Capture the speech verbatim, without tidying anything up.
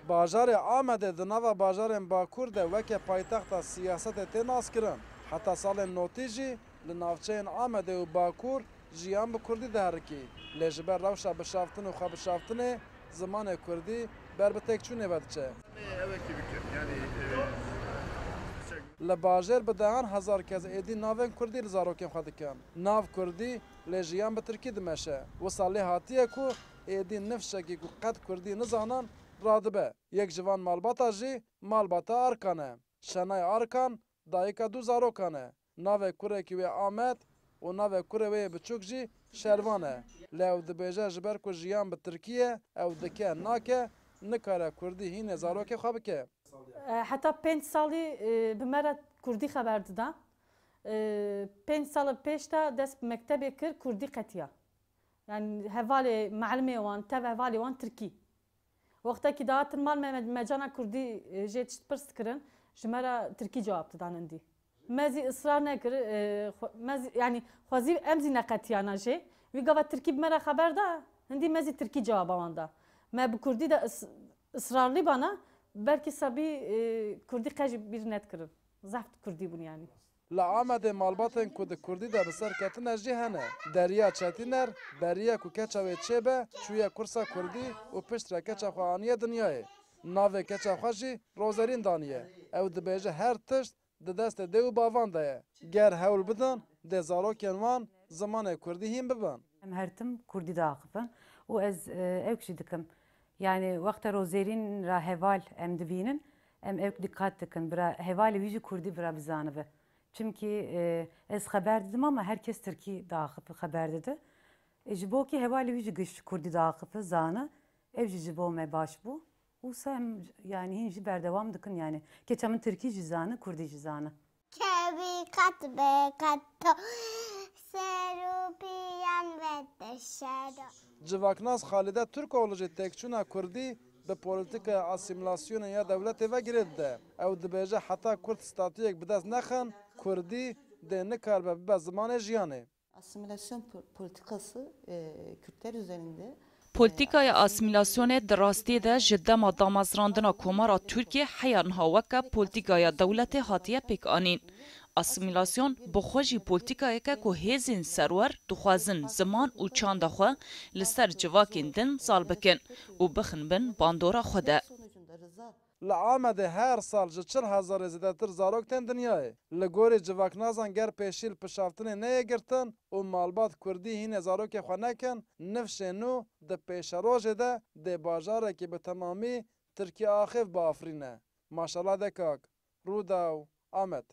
Bajarê Amedê di nava bajarên Bakur de weke paytexta siyasetê tê naskirin. Heta salên notî jî li navçeyên Amedê û Bakur jiyan bi kurdî diherikî. Lê ji ber rewşa bişaftin û xwebişaftinê zimanê kurdî ber bi têkçûnê ve diçe. Li bajêr bi dehan hezar kes êdî navên kurdî li zarokên xwe dikin. Nav kurdî lê jiyan bi tirkî dimeşe. Wisa lê hatiye ku êdî nifşekî ku qet kurdî nizanin radibe. Yek ji van malbata jî malbata Arkan e. Şenay Arkan dayika du zarokan e. Navê kurekî wê Amed û navê kurê wê yê biçûk jî Şervan e. Lê ew dibêje ji ber ku jiyan bi tirkî ye, ew dike nake, nikare kurdî hînê zarokê xwe bike. E, heta pênc salî, e, bi me re kurdî xeber dida. E, pênc sala pêş de dest bi mektebê kir, kurdî qetiya. Yani hevalê, melimê wan, tev hevalê wan tirkî. Wextekî dihatin mal me, me, me cana kurdî, e, jê tişt pirs dikirin, ji me re tirkî cewab didan hindî. Me zî israr nekir, e, xwe-, me zî, yani xwezî em zî neqetiyana jê. Wî gava tirkî bi me re xeber da, hindî me zî tirkî cewaba wan da. Me bi kurdî de is-, israrlî bana, belkî sebî, e, kurdî qe jî bîr nedikirin. Zehf kurdî bûn yani. Li Amedê malbatên ku di kurdî de bi ser ketine jî hene. Derya Çetîner beriya ku keça wê çêbe, çûye kursa kurdî û piştre keça xwe aniye dinyayê. Navê keça xwe jî Rozerîn daniye. Ew dibêje her tişt di destê dê û bavan de ye. Ger hewl bidin, dê zarokên wan zimanê kurdî hîn bibin. Em her tim kurdî diaxifin û ez, e, ewk jî dikim. Yani wexta Rozêrîn ra heval em dibînin, em ewk dîqat dikin, bira hevalê wî jî kurdî bira bizanibe. Çimkî, e, ez xeber didim ama her kes tirkî diaxife, xeber dide. E, ji bo kî hevalê wî jî giş kurdî diaxife, zane, ev jî ji bo me baş bû. Wisa em, yani hîn jî berdewam dikin yani. Keça min tirkî jî zane, kurdî jî zane. Kevî qet be qet to ser û piyan ve te şero. Civaknas Xalide Türkoğlu jî têkçûna kurdî bi polîtîkaya asîmîlasyonê ya dewletê ve girê dide. Ew dibêje heta kurd statuyek bi dest nexin, kurdî dê nikaribe bibe zimanê jiyanê. Asimilasyon po-, politikası, e, Kürtler üzerinde, e, Polîtîkaya asîmîlasyonê di rastî de ji dema damezrandina Komara Tirkiyê heya niha weke polîtîkaya dewletê hatiye pêkanîn. Asîmîlasyon bi xwe jî polîtîkayeke ku hêzên serwer dixwazin ziman û çanda xwe li ser civakên din zal bikin û bixin bin bandora xwe de. Li Amedê her sal ji çil hezarê zêdetir zarok tên dinyayê. Li gorî civaknazan ger pêşî li pişaftinê neyê girtin û malbat kurdî hînê zarokê xwe nekin, nifşê nû di pêşerojê de dê bajarekî bi temamî tirkî axêv biafirîne. Maşala Dekak, Rûdaw, Amed.